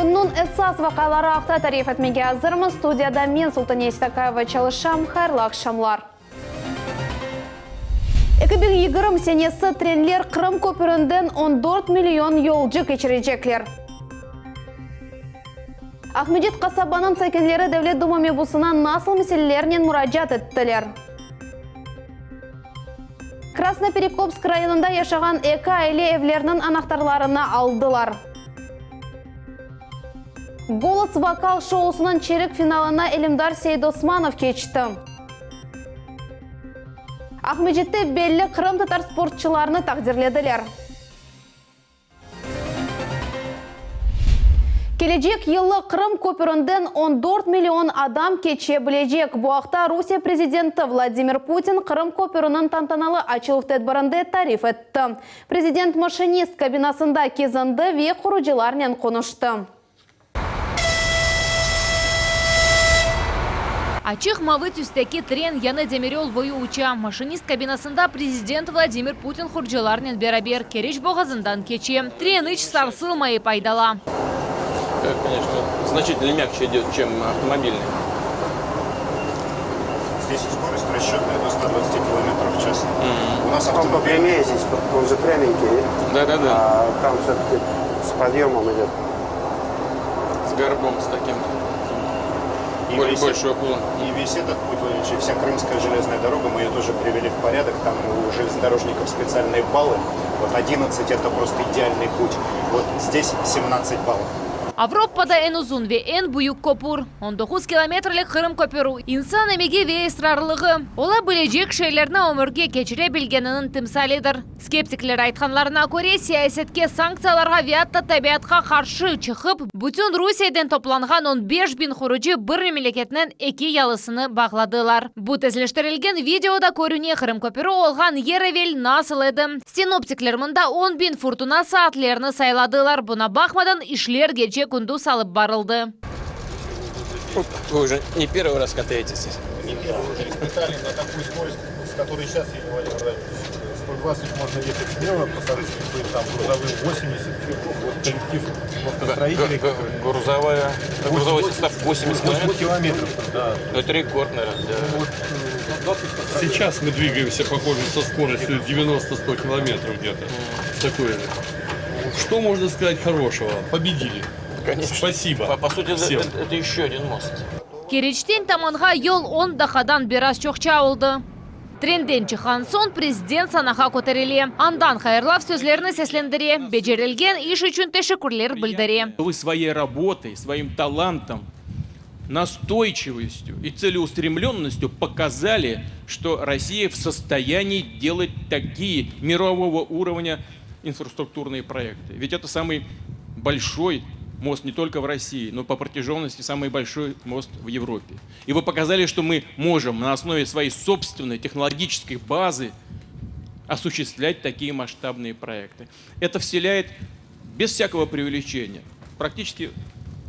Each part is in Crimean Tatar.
Künniñ esas vaqiaları aqta tarif etmege azırmız. Studiyada men, Sultaniye Seytakayeva, çalışam. Hayırlı aqşamlar! 2020 senesi trenler Qırım köpürinden 14 million yolcu keçirecekler. Aqmescit qasabanıñ sakinleri Devlet Duma mebusına nasıl meselelernen muracaat ettiler? Krasnoperekopsk rayonında yaşağan eki aile evleriniñ anahtarlarını aldılar. Golos vokal şousınıñ çerik finalına Elimdar Seydosmanov keçti. Aqmescitte belli qırımtatar sportçılarını taqdirlediler. Kelecek yılı Qırım köpürinden 14 million adam keçe bilecek. Bu aqta Rusiye prezidenti Vladimir Putin Qırım köpüriniñ tantanalı açıluv tedbirinde tarif etti. Prezident maşinist kabinasında kezindi ve qurucılarnen qonuştı. Açıq mavı tüsteki tren yañı demiryol boyu uça. Maşinist kabinasında prezident Vladimir Putin qurucılarnen beraber Keriç boğazından keçe. Tren iç sarsılmayıp aydala. Значительно мягче идет, чем автомобильный. Здесь скорость расчетная до 120 километров в час. У нас Он попрямее здесь, он же пряменький. Да-да-да. А там все-таки с подъемом идет. С горбом, с таким. И Боль, весь, больше уклон. И весь этот путь, Владимир вся Крымская железная дорога, мы ее тоже привели в порядок. Там у железнодорожников специальные баллы. Вот 11 это просто идеальный путь. Вот здесь 17 баллов. Avropada eñ uzun ve eñ büyük köpür, 19 kilometrlik Qırım köpüri, insan emegi ve israrlığı, ola bilecek şeylerni ömürge keçire bilgeniniñ timsalidir. Skeptikler aytqanlarına köre, siyasetke, sanktsiyalarğa ve atta tabiatqa qarşı çıqıp, bütün Rusiyeden toplanğan 15 biñ qurucı bir memleketniñ eki yalısını bağladılar. Bu tezleştirilgen videoda körüne, Qırım köpüri olğan yer evel nasıl edi. Sinoptikler mında 10 biñ furtuna saatlerini sayladılar. Buña baqmadan, işler gece-kündüz alıp barıldı. Вы уже не первый раз катаетесь здесь. Не первый уже испытали на такую скорость, с которой сейчас едем, Владимир Владимирович. 120 можно ехать смело, пассажирским поездам, грузовым 80. Вот коллектив автостроителей. Грузовая, грузовой состав 80 километров. километров, да. Ну, это рекорд, наверное. Да. Сейчас мы двигаемся, похоже, со скоростью 90-100 километров где-то. Такое. Что можно сказать хорошего? Победили. Конечно. Спасибо. По, по сути, всем. это, это еще один мост. Keriçten Tamanğa yol 10 daqqadan biraz çoqça oldı. Trenden çıqqan soñ prezident sanağa köterile. Andan hayırlav sözlerini seslendire. Becerilgen iş içün teşekkürler bildire. Вы своей работой, своим талантом, настойчивостью и целеустремленностью показали, что Россия в состоянии делать такие мирового уровня инфраструктурные проекты. Ведь это самый большой мост не только в России, но по протяженности самый большой мост в Европе. И вы показали, что мы можем на основе своей собственной технологической базы осуществлять такие масштабные проекты. Это вселяет без всякого преувеличения практически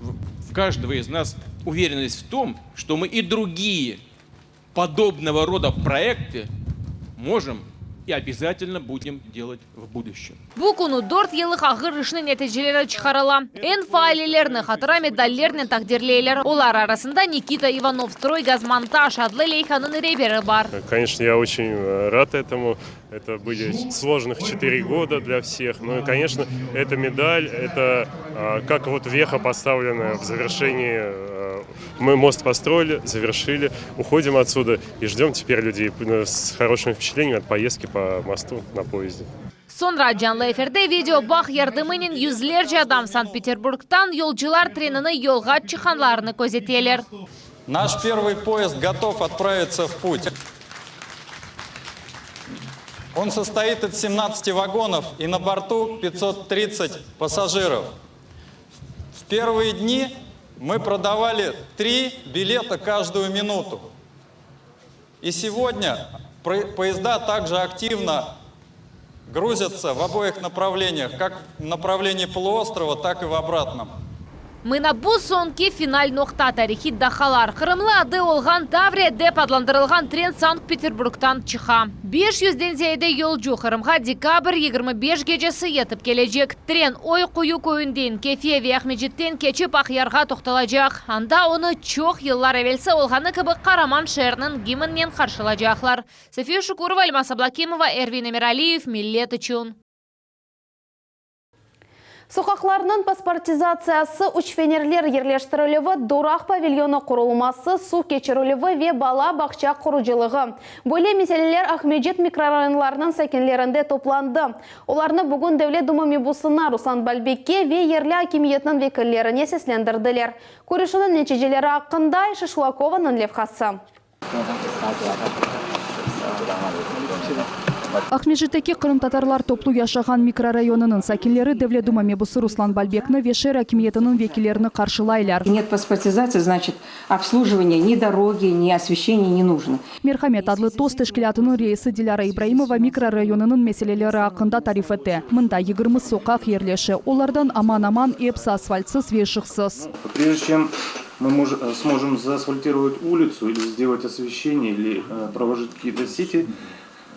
в каждого из нас уверенность в том, что мы и другие подобного рода проекты можем и обязательно будем делать в будущем. Bu künü 4 yıllıq ağır işniñ neticeleri çıqarıla. Eñ faallerni hatıra medallerinen taqdirleyler. Olar arasında Nikita Ivanov «Стройгазмонтаж» adlı leyhanıñ reberi bar. Конечно, я очень рад этому. Это были сложных 4 года для всех. Ну и, конечно, эта медаль, это как вот веха поставленная в завершении. Мы мост построили, завершили, уходим отсюда и ждем теперь людей с хорошими впечатлениями от поездки по мосту на поезде. Soñra canlı efirde video bağ yardımınen yüzlerce adam Sankt-Peterburgtan yolcular trenini yolğa çıqqanlarını közeteler. Наш первый поезд готов отправиться в путь. Он состоит из 17 вагонов и на борту 530 пассажиров. В первые дни мы продавали три билета каждую минуту. И сегодня поезда также активно грузятся в обоих направлениях, как в направлении полуострова, так и в обратном. Mına bu soñki final noqta, tarihiy daqqalar. Qırımlı adı olğan Tavriya dep adlandırılğan tren Sankt-Peterburgtan çıqa. Beş yüzden ziyade yolcu Qırımğa dekabr 25 gecesi yetip kelecek. Tren Oy Quyu köyünden, Kefe ve Aqmescitten keçip Aqyarğa toqtalacaq. Anda onı çoq yıllar evelsi olğanı kibi qaraman şeerniñ gimninen qarşılacaqlar. Safiye Şukurova, Elmaz Ablâkimova, Ervin Emiraliyev, Millet içün. Soqaqlarnıñ pasportizatsiyası, üç fenerler yerleştirilüvi, duraq pavilyonı qurulması, suv keçirilüvi ve bala bağça qurucılığı. Böyle meseleler Aqmescit mikrorayonlarınıñ sakinlerinde toplandı. Olarnı bugün Devlet Duma mebusına Ruslan Balbekke ve yerli akimiyetniñ vekillerine seslendirdiler. Körüşüvniñ neticeleri aqqında Ayşe Şulakovanıñ levhası. Aqmescitteki qırımtatarlar toplu yaşağan mikrorayonınıñ sakinleri Devlet Duma mebusı Ruslan Balbekni ve şeer akimiyetiniñ vekillerini qarşılaylar. Net pasportizatsiya, znaçit, obslujivaniye ni dorogi, ni osveşçeniye ne nujno. Merhamet adlı TOS teşkilâtınıñ reisi Dilâra İbraimova mikrorayonınıñ meseleleri aqqında tarif ete. Mında 20 soqaq yerleşe, olardan aman-aman epsi asfaltsız ve ışıqsız. Prejde çem Мы сможем заасфальтировать улицу или сделать освещение, или проложить какие-то сети,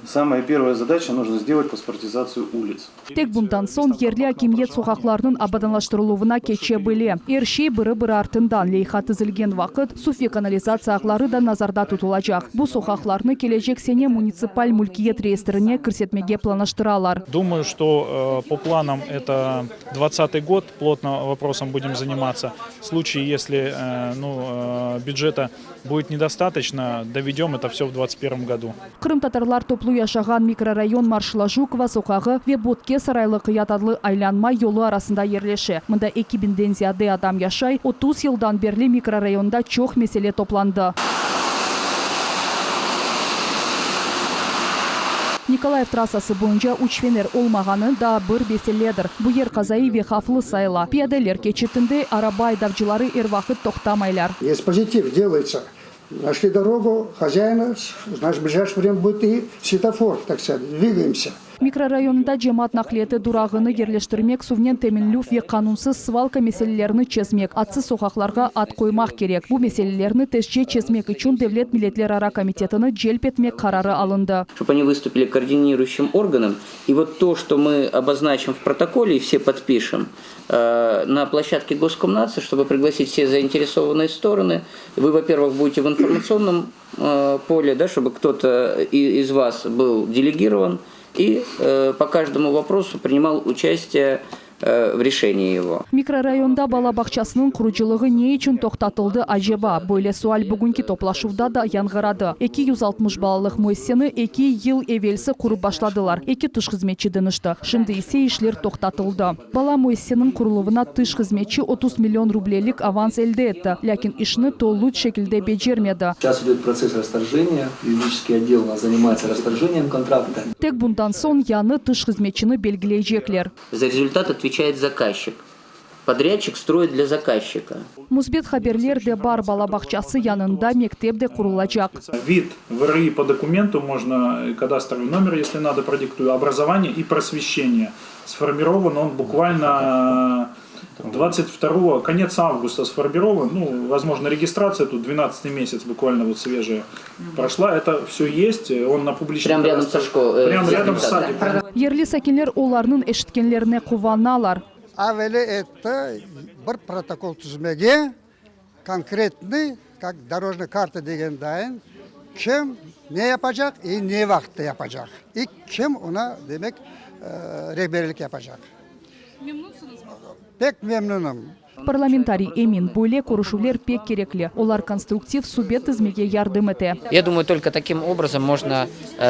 самая первая задача, нужно сделать паспортизацию улиц. Tek bundan soñ yerli akimiyet soqaqlarnıñ abadanlaştırıluvına keçe bile. Er şey biri-biri artından, leyha tizilgen vaqıt, suv ve kanalizatsiya ağları da nazarda tutulacaq. Bu soqaqlarnı kelecek sene munitsipal mülkiyet reyestrine kirsetmege planlaştıralar. Думаю, что по планам это двадцатый год, плотно вопросом будем заниматься. В случае, если ну, бюджета будет недостаточно, доведем это все в двадцать первом году. Qırımtatarlar toplu yaşağan mikrorayon Marşala Jukova soqağı ve Bötke Saraylı Qıyat adlı aylanma yolu arasında yerleşe. Mında eki biñden ziyade adam yaşay, 30 yıldan berli mikrorayonda çoq mesele toplandı. Nikolayev trassası boyunca üç fener olmağanı daa bir meseledir. Bu yer qazaiy ve havflı sayıla. Piyadeler keçitinde araba aydavcıları er vaqıt toqtamaylar. Есть позитив, делается. Нашли дорогу, хозяина, значит, в ближайшее время будет и светофор, так сказать, двигаемся. Mikrorayonda cemaat naqliyatı durağını yerleştirmek, suvnen teminlev ve qanunsız svalka meselelerini çezmek, adsız soqaqlarğa ad qoymaq kerek. Bu meselelerni tezce çezmek içün Devlet milletlerara komitetini celp etmek qararı alındı. Чтобы они выступили координирующим органом. И вот то, что мы обозначим в протоколе и все подпишем, на площадке Госкомнации, чтобы пригласить все заинтересованные стороны. Вы, во-первых, будете в информационном поле, да, чтобы кто-то из вас был делегирован и по каждому вопросу принимал участие в решении его. Mikrorayonda bala bağçasınıñ qurucılığı ne içün toqtatıldı aceba? Böyle sual bugünki toplaşuvda da yañğıradı. 260 balalıq müessiseni eki yıl evelsi qurıp başladılar. Eki tış hızmetçi deñişti. Şimdi ise işler toqtatıldı. Bala müessiseniñ quruluvına tış hızmetçi 30 million rublelik avans elde etti. Lâkin işni tolu şekilde becermedi. Сейчас идет процесс расторжения. Юридический отдел у нас занимается расторжением контракта. Tek bundan soñ yañı tış hızmetçini belgileycekler. За результат отвечает заказчик. Подрядчик строит для заказчика. Müsbet haberler de bar, bala bağçası yanında mektep de qurulacaq. Вид ВРИ по документу можно, кадастровый номер, если надо, продиктую, образование и просвещение. Сформирован он буквально 22 конец августа сформирован, ну, возможно, регистрация тут 12 месяц буквально вот свежая прошла, это все есть, он на публичном... Прям рядом со школой. Прям рядом с садиком. Yerli sakinler olarnıñ eşitkenlerine quvanalar. Avale etti bir protokol tizmege конкретный, как дорожная карта degendayın, kim ne yapacaq и ne vaqıtta yapacaq. И kim oña, demek, rehberlik yapacaq. Memnunsıñızmı? Pek memnunım. Parlamentariy emin, böyle körüşüvler pek kerekli. Olar konstruktiv subet tizmege yardım ete. Я думаю, только таким образом можно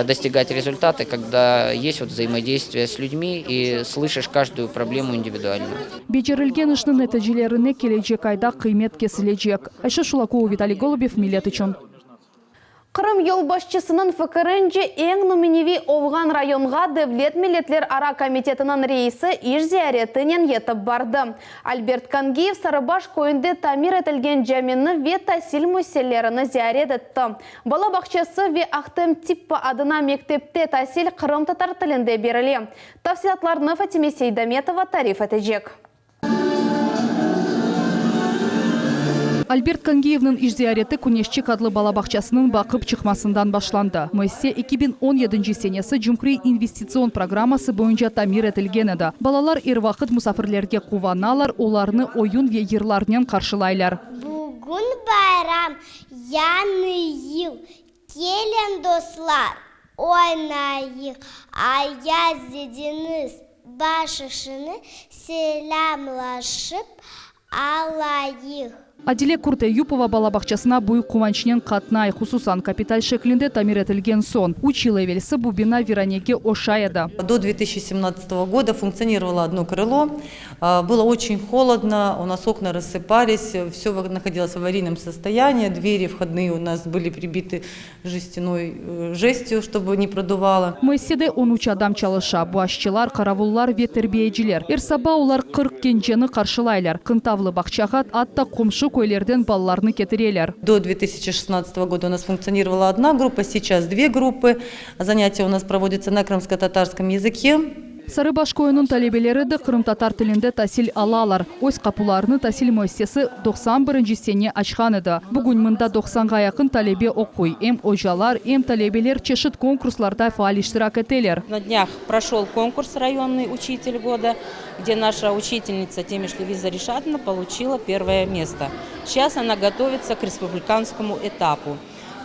достигать результаты, когда есть вот взаимодействие с людьми и слышишь каждую проблему индивидуально. Becerilgen işniñ neticelerine kelecek ayda qıymet kesilecek. Ayşe Şulakova, Vitaliy Golubev, Millet içün. Qırım yolbaşçısınıñ fikirince, eñ nümüneviy olğan rayonğa Devlet milletlerara komitetiniñ reisi iş ziyaretinen yetip bardı. Albert Kangiyev Sarıbaş köyünde tamir etilgen camini ve tasil müessiselerini ziyaret etti. Bala bağçası ve Ahtem Tippa adına mektepte tasil qırımtatar tilinde berile. Tafsilâtlarnı Fatime Seydametova tarif etecek. Albert Kangiyevniñ iş ziyareti Küneşçik adlı bala bağçasınıñ baqıp çıqmasından başlandı. Müessise 2017 senesi Cumhuriy investitsion programması boyunca tamir etilgen edi. Balalar er vaqıt musafirlerge quvanalar, olarnı oyun ve yırlarnen qarşılaylar. Bugün bayram, yañı yıl, keliñ dostlar, oynayıq, Ayaz dedeñiz baş şişini selâmlaşıp alayıq. Adile Kurteyupova bala bağçasına büyük quvançnen qatnay, hususan, kapital şeklinde tamir etilgen soñ. Üç yıl evelsi bu bina viranege oşay edi. Do 2017 года функционировало одно крыло. Было очень холодно, у нас окна рассыпались, все находилось в аварийном состоянии, двери входные у нас были прибиты жестяной жестью, чтобы не продувало. Müessisede on üç adam çalışa, bu aşçılar, qaravullar ve terbiyeciler. Er saba olar 40 kenceni qarşılaylar. Qıntavlı bağçağa atta qomşu köylerden balalarnı ketireler. До 2016 года у нас функционировала одна группа, сейчас две группы. Занятия у нас проводятся на крымско-татарском языке. Sarıbaş köyüniñ talebeleri de qırımtatar tilinde tasil alalar. Öz qapularını tasil müessisesi 91 sene açqan edi. Bugün mında 90-ğa yaqın talebe oquy. Em ocalar, em talebeler çeşit konkurslarda faal iştirak eteler. На днях прошел конкурс «Районный учитель года», где наша учительница Темиш Левиза Решатовна получила первое место. Сейчас она готовится к республиканскому этапу.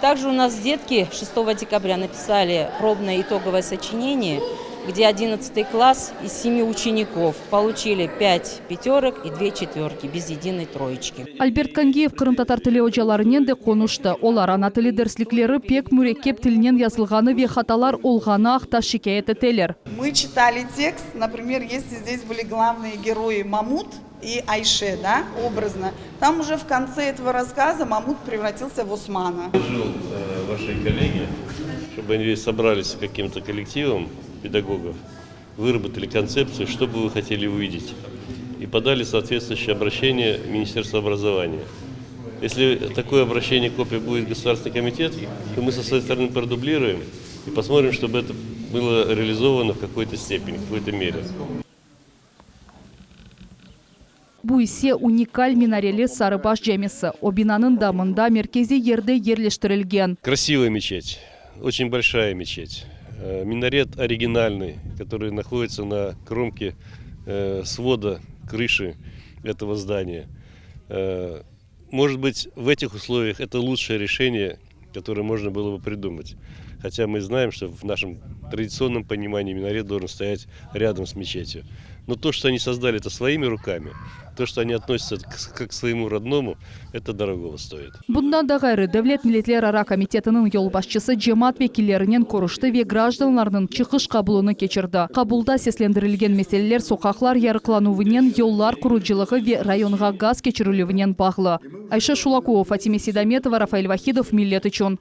Также у нас детки 6 декабря написали пробное итоговое сочинение, где 11 класс из 7 учеников получили 5 пятерок и 2 четверки, без единой троечки. Альберт Kangiyev qırımtatar tili ocalarınen de qonuştı. Olar ana tili derslikleri pek mürekkep tilnen yazılğanı ve hatalar olğanı aqta şikâyet eteler. Мы читали текст, например, если здесь были главные герои Мамут и Айше, да, образно, там уже в конце этого рассказа Мамут превратился в Османа. Предложил э, вашей коллеге, чтобы они собрались каким-то коллективом педагогов, выработали концепцию, что бы вы хотели увидеть, и подали соответствующее обращение в Министерство образования. Если такое обращение копия будет в Государственный комитет, то мы со своей стороны продублируем и посмотрим, чтобы это было реализовано в какой-то степени, в какой-то мере. Bu ise unikal minareli Sarıbaş camisi. O binanıñ damında merkeziy yerde yerleştirilgen. Красивая мечеть, очень большая мечеть. Э, Минарет оригинальный, который находится на кромке э, свода крыши этого здания. Э, Может быть, в этих условиях это лучшее решение, которое можно было бы придумать. Хотя мы знаем, что в нашем традиционном понимании минарет должен стоять рядом с мечетью. Но то, что они создали это своими руками, то, что они относятся к, как к своему родному, это дорогого стоит. Bundan da ğayrı Devlet milletlerara komitetiniñ yolbaşçısı cemaat vekillerinen körüşti ve grajdanlarnıñ çıqış qabulını keçirdi. Qabulda seslendirilgen meseleler soqaqlar yarıqlanuvınen, yollar qurucılığı ve rayonğa gaz keçirilüvinen bağlı. Ayşe Şulakova, Fatime Sidametova, Rafael Vahidov, Millet içün.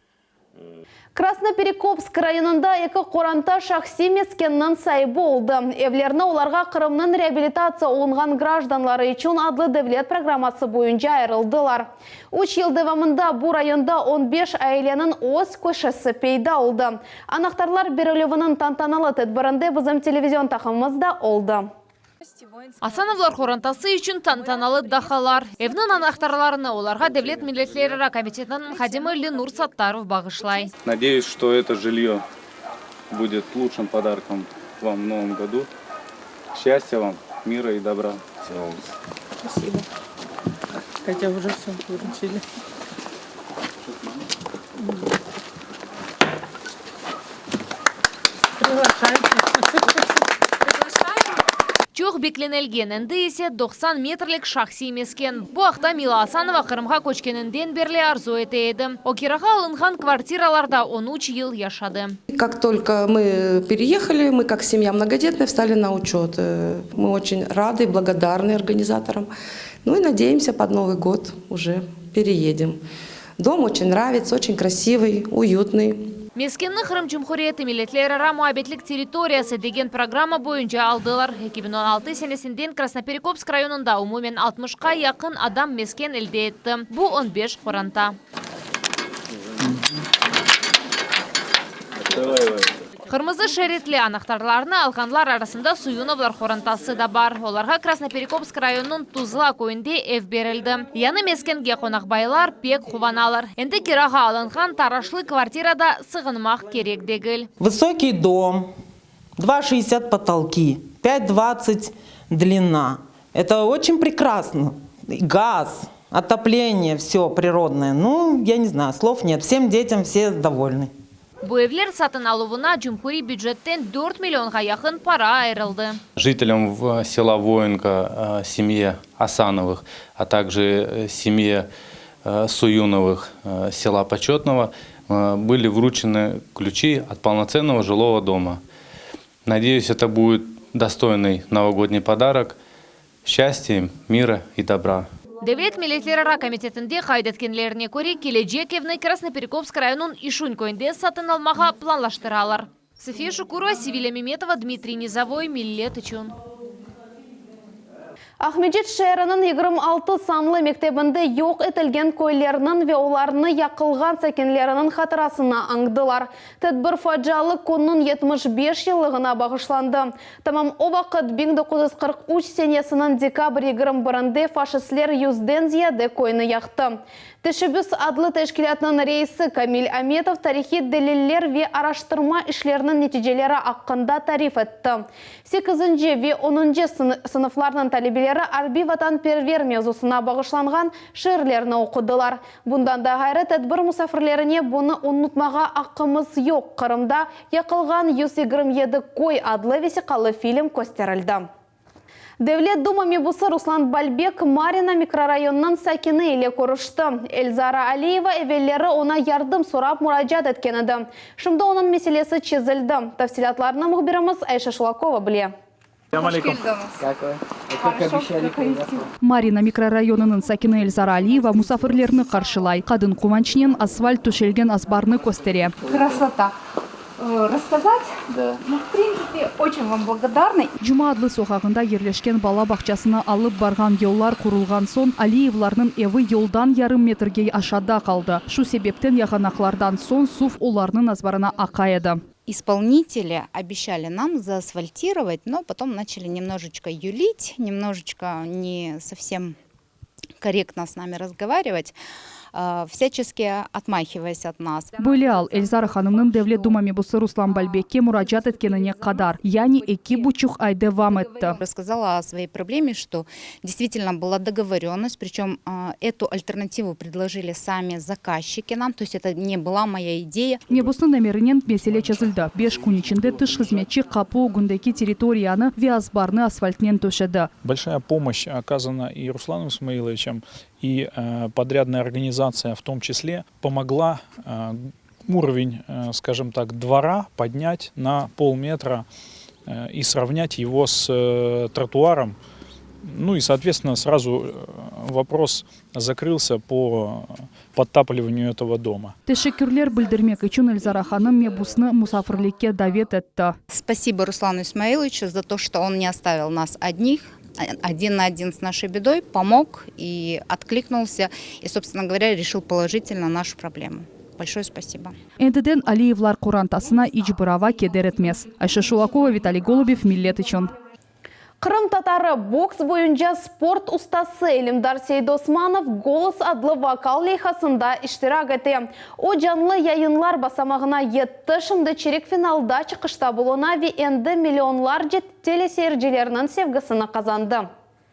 Krasnoperekopsk rayonında eki qoranta şahsiy meskenniñ saibi oldı. Evlerni olarğa Qırımnıñ reabilitatsiya olunğan grajdanları içün adlı devlet programması boyunca ayırıldılar. Üç yıl devamında bu rayonda 15 aileniñ öz köşesi peyda oldı. Anahtarlar berilüviniñ tantanalı tedbirinde bizim televizion taqımımız da oldı. Asanovlar qorantası içün tantanalı daqqalar. Evniñ anahtarlarını olarğa Devlet milletlerara komitetiniñ hadimi Lenur Sattarov bağışlay. Надеюсь, что это жилье будет лучшим подарком вам в новом году. Счастья вам, мира и добра. Спасибо. Хотя уже все вручили. Приглашайте. Çoq beklenilgen endi ise 90 metrlik şahsiy mesken. Bu aqta Mila Asanova Qırımğa köçkeninden berli arzu ete edi. O kirağa alınğan kvartiralarda 13 yıl yaşadı. Как только мы переехали, мы как семья многодетная встали на учет. Э, Мы очень рады и благодарны организаторам. Ну и надеемся, под Новый год уже переедем. Дом очень нравится, очень красивый, уютный. Meskenni Qırım Cumhuriyeti milletlerara muabbetlik territoriyası degen programma boyunca aldılar. 2016 senesinden Krasnoperekopsk rayonında umumen 60-qa yaqın adam mesken elde etti. Bu 15 qoranta. Qırmızı şeritli anahtarlarnı alğanlar arasında Suyunovlar qorantası da bar. Olarğa Krasnoperekopsk rayonınıñ Tuzla köyünde ev berildi. Yañı meskenge qonaqbaylar pek quvanalar. Endi kirağa alınğan taraşlı kvartirada sığınmaq kerek degil. Vısokiy dom, dva şestdesât potolki, pât dvadtsat dlina. Eto oçen prekrasno. Gaz, otopleniye, vsö prirodnoye. Nu, ya ne znayu, slov net. Vsem detyam vse dovolnı. Bu evler satın aluvına cumhuriy bücetten dört millionğa yaqın para ayırıldı. Jitelâm sela Voinka, semye Asanovıh, a takje semye Suyunovıh sela Poçetnogo bıli vruçenı klüçi ot polnotsennogo jilogo doma. Nadeyüs, eto budet dostoynıy novogodniy podarok, Şçastya im, mira i dobra. Devlet milletlerara komitetinde qayd etkenlerine köre, kelecek evni Krasnoperekopsk rayonınıñ İşün köyünde satın almağa planlaştıralar. Safiye Şukurova, Sevilâ Memetova, Dmitriy Nizovoy, Millet içün. Aqmescit şeeriniñ 26 sanlı mektebinde yoq etilgen köylerniñ ve olarnı yaqılğan sakinleriniñ hatırasını añdılar. Tedbir facialı künniñ 75 yıllığına bağışlandı. Tamam o vaqıt, 1943 senesiniñ dekabr 21-nde faşistler yüzden ziyade köyni yaqtı. Teşebbüs adlı teşkilâtnıñ reisi Kamil Ametov tarihiy deliller ve araştırma işleriniñ neticeleri aqqında tarif etti. Sekizinci ve onuncı sınıflarnıñ talebeleri arbiy-vatanperver mevzusına bağışlanğan şiirlerni oqudılar. Bundan da ğayrı, tedbir musafirlerine Bunı unutmağa aqqımız yoq, Qırımda yaqılğan 127 köy adlı vesiqalı film kösterildi. Devlet Duma mebusı Ruslan Balbek Marina mikrorayonınıñ sakini ile körüşti. Elzara Aliyeva evelleri oña yardım sorap muracaat etken edi. Şimdi onıñ meselesi çezildi. Tafsilâtlarnı mühbirimiz Ayşe Şulakova bile. Marina mikrorayonınıñ sakini Elzara Aliyeva musafirlerni qarşılay. Qadın quvançnen asfalt töşelgen azbarnı köstere. Krasota. Rasskazat? Nu, v printsipe, oçen vam blagodarnı. Cuma adlı soqağında yerleşken bala bağçasına alıp barğan yollar qurulğan soñ, Aliyevlarnıñ evi yoldan yarım metrge aşağıda qaldı. Şu sebepten yağanaqlardan soñ suv olarnıñ azbarına aqa edi. İspolniteli obeşçali nam zaasfaltirovat, no potom načali nemnožečko yulit, nemnožečko ne sovsem korrektno s nami razgovarivat, vsâçeski otmahivayas ot nas. Böyle al, Elzara hanımnıñ Devlet Duma mebusı Ruslan Balbekke muracaat etkenine qadar, yani eki buçuq ay devam etti. Rasskazala o svoey probleme, çto deystvitelno byla dogovorönnost, pričem etu alternativu predlojili sami zakazçiki nam, to est eto ne byla moya ideya. Mebusnıñ emirinen mesele çezildi. Beş kün içinde tış hızmetçi qapu ögündeki territoriyanı ve azbarnı asfaltnen töşedi. Большая помощь оказана и Русланом Исмаиловичем, и подрядная организация в том числе помогла уровень, скажем так, двора поднять на полметра и сравнять его с тротуаром. Ну и, соответственно, сразу вопрос закрылся по подтапливанию этого дома. Teşekkürler bildirmek içün Elzara hanım mebusnı musafirlikke davet etti. Спасибо Руслану Исмаиловичу за то, что он не оставил нас одних, один на один с нашей бедой, помог и откликнулся, и, собственно говоря, решил положительно нашу проблему. Большое спасибо. Endiden Aliyevlar qorantasına iç bir ava keder etmez. Ayşe Şulakova, Vitaliy Golubev, Millet içün. Qırımtatarı, boks boyunca sport ustası Elimdar Seydosmanov Golos adlı vokal leyhasında iştirak ete. O, canlı yayınlar basamağına yetti, şimdi çerik finalda çıqışta buluna ve endi millionlarca teleseyircilerniñ sevgisini qazandı.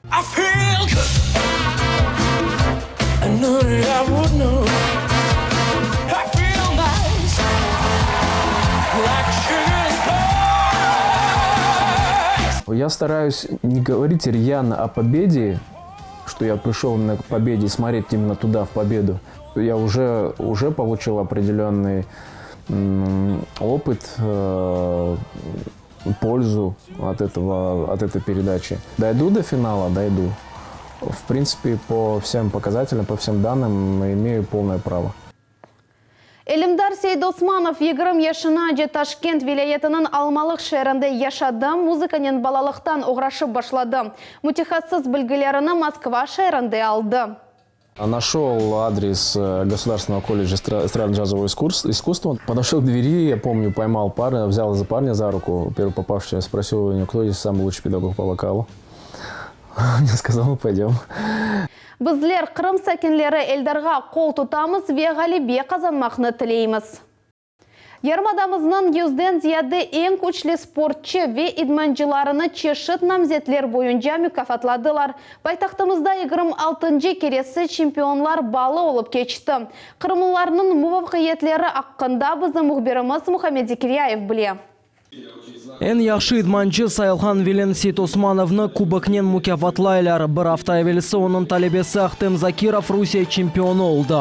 I feel good. I knew that I would know. I feel nice, like sugar and spice. Я стараюсь не говорить рьяно о победе, что я пришел именно к победе, и смотреть именно туда, в победу. Я уже, уже получил определенный опыт, пользу от, этого, от этой передачи. Дойду до финала, дойду. В принципе, по всем показателям, по всем данным имею полное право. Elimdar Seydosmanov 20 yaşınace Taşkent vilâyetiniñ Almalıq şeerinde yaşadı, muzıkanen balalıqtan oğraşıp başladı. Mütehassıs bilgilerini Moskva şeerinde aldı. Нашел адрес э, Государственного колледжа эстрадно-джазового искусства. Подошел к двери, я помню, поймал парня, взял за парня за руку, первый попавший, спросил у него, кто здесь самый лучший педагог по вокалу. Он мне сказал, ну пойдем. Bizler Qırım sakinleri Eldarğa qol tutamız ve ğalebe qazanmaqnı tileymiz. Yarımadamıznıñ yüzden ziyade eñ küçlü sportçı ve idmancılarını çeşit namzetler boyunca mukâfatladılar. Paytahtımızda 26-ncı keresi Çempionlar balı olıp keçti. Qırımlılarnıñ muvafaqiyetleri aqqında bizim mühbirimiz Muhammed Zekiryayev bile. Eñ yahşı idmancı sayılğan Vilen Seytosmanovnı kuboknen mukâfatlaylar. Bir afta evelsi onıñ talebesi Ahtem Zakirov Rusiye çempionı oldı.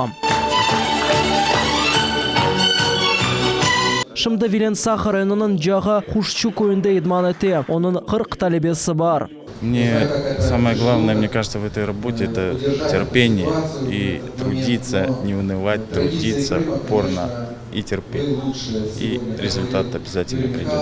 Şimdi Vilen Saq rayonınıñ Cağa Quşçu köyünde idman ete. Onıñ 40 talebesi bar. Мне самое главное, мне кажется, в этой работе это терпение и трудиться, не унывать, трудиться упорно и терпеть. И результат обязательно придет.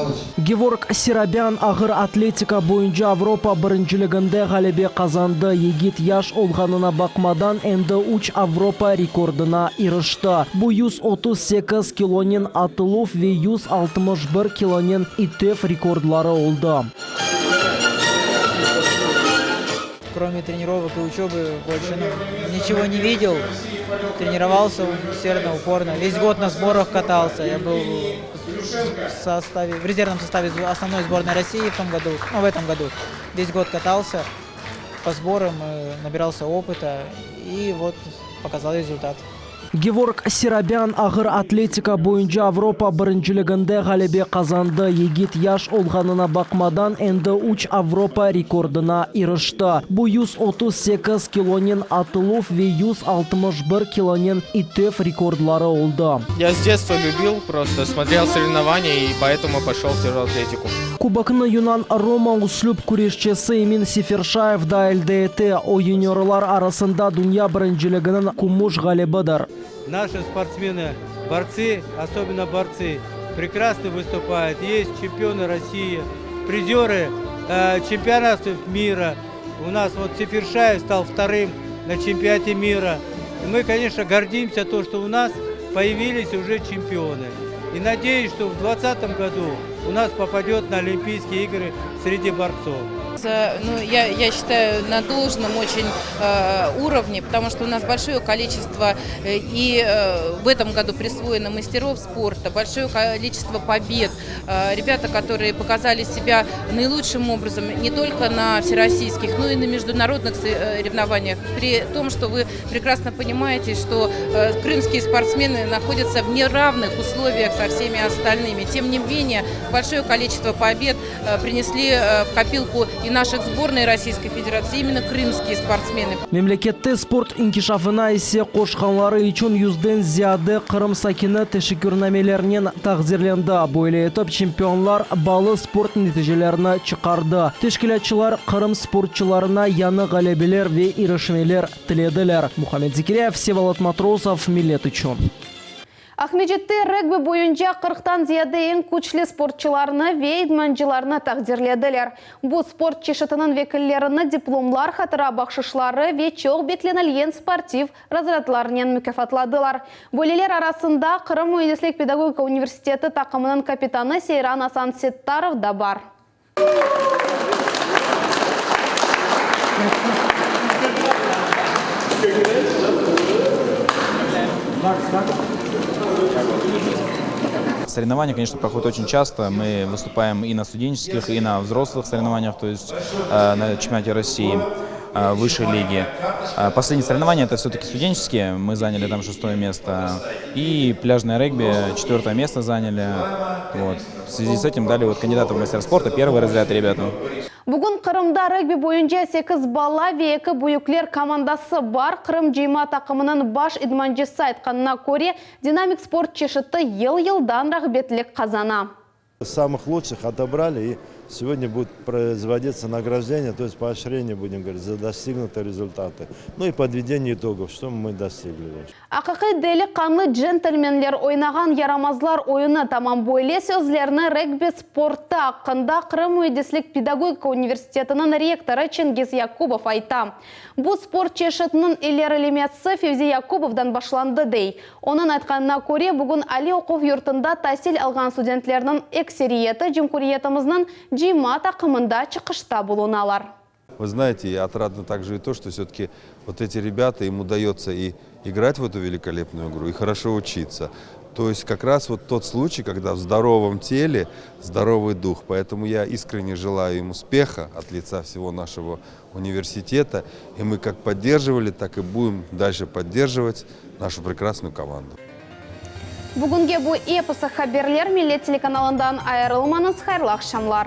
Gevorg Sirabyan ağır atletika boyunca Avropa birinciliginde ğalebe qazandı. Yigit yaş olğanına baqmadan, endi üç Avropa rekordına irişti. Bu 138 kilonen atıluv ve 161 kilonen itev rekordları oldı. Кроме тренировок и учебы больше ну, ничего не видел. Тренировался усердно, упорно. Весь год на сборах катался. Я был в составе, в резервном составе основной сборной России в том году, ну, в этом году. Весь год катался по сборам, э, набирался опыта и вот показал результат. Gevorg Sirabyan ağır atletika boyunca Avropa birinciliginde ğalebe qazandı. Yigit yaş olğanına baqmadan, endi üç Avropa rekordına irişti. Bu 138 kilonen atıluv ve 161 kilonen itev rekordları oldı. Я с детства любил, просто смотрел соревнования и поэтому пошел в тяжелую атлетику. Kuboknı yunan-roma uslüp küreşçisi Emin Seferşayev da elde etti. O, yuniorlar arasında dünya birinciliginiñ kümüş ğalibidir. Наши спортсмены, борцы, особенно борцы, прекрасно выступают. Есть чемпионы России, призеры э, чемпионатов мира. У нас вот Сефершаев стал вторым на чемпионате мира. И мы, конечно, гордимся то, что у нас появились уже чемпионы. И надеюсь, что в 2020 году у нас попадет на Олимпийские игры среди борцов. Ну, я, я считаю, на должном очень э, уровне, потому что у нас большое количество э, и э, в этом году присвоено мастеров спорта, большое количество побед. Э, ребята, которые показали себя наилучшим образом не только на всероссийских, но и на международных соревнованиях. При том, что вы прекрасно понимаете, что э, крымские спортсмены находятся в неравных условиях со всеми остальными. Тем не менее, большое количество побед э, принесли э, в копилку и наших сборной Российской Федерации именно крымские спортсмены. Memlekette sport inkişafına isse qoşqanları içün yüzden ziyade Qırım sakini teşekkürnamelernen taqdirlendi. Böyle etip Çempionlar balı sport neticelerini çıqardı. Teşkilâtçılar Qırım sportçılarına yañı ğalebeler ve irişmeler tilediler. Muhammed Zekiryayev, Vsevolod Matrosov, Millet içün. Aqmescitte regbi boyunca 40-tan ziyade eñ küçlü sportçılarnı ve idmancılarnı taqdirlediler. Bu sport çeşitiniñ vekillerini diplomlar, hatıra bahşışları ve çoq beklenilgen sportiv razrâdlarnen mukâfatladılar. Böyleler arasında Qırım müendislik pedagogika universiteti taqımınıñ kapitanı Seyran Asan Settarov da bar. Соревнования, конечно, проходят очень часто. Мы выступаем и на студенческих, и на взрослых соревнованиях, то есть э, на чемпионате России э, высшей лиги. Э, Последние соревнования это все-таки студенческие, мы заняли там шестое место. И пляжное регби четвертое место заняли. Вот. В связи с этим дали вот кандидатов в мастера спорта, первый разряд ребятам. Bugün Qırımda regbi boyunca 8 bala ve 2 büyükler komandası bar. Qırım cıyma taqımınıñ baş idmancısı aytqanına köre, dinamik sport çeşiti yıl-yıldan rağbetlik qazana. Самых лучших отобрали и. Сегодня будет производиться награждение, то есть поощрение, будем говорить, за достигнутые результаты. Ну и подведение итогов, что мы достигли. Aqiqiy deliqanlı centelmenler oynağan yaramazlar oyunı tamam böyle sözlerni regbi sportı aqqında Qırım müendislik pedagogika universitetiniñ rektorı Çingiz Yakubov ayta. Bu sport çeşitiniñ ilerilemesi Fevzi Yakubovdan başlandı, dey. Onıñ aytqanına köre, bugün aliy oquv yurtunda tasil alğan studentlerniñ ekseriyeti cumhuriyetimizniñ cıyma taqımında çıqışta bulunalar. Вы знаете, и отрадно также и то, что все-таки вот эти ребята, им удается и играть в эту великолепную игру, и хорошо учиться. То есть как раз вот тот случай, когда в здоровом теле здоровый дух. Поэтому я искренне желаю им успеха от лица всего нашего университета. И мы как поддерживали, так и будем дальше поддерживать нашу прекрасную команду. Bugünge bu episi haberler Millet telekanalından ayırılmañız hayırlı aqşamlar.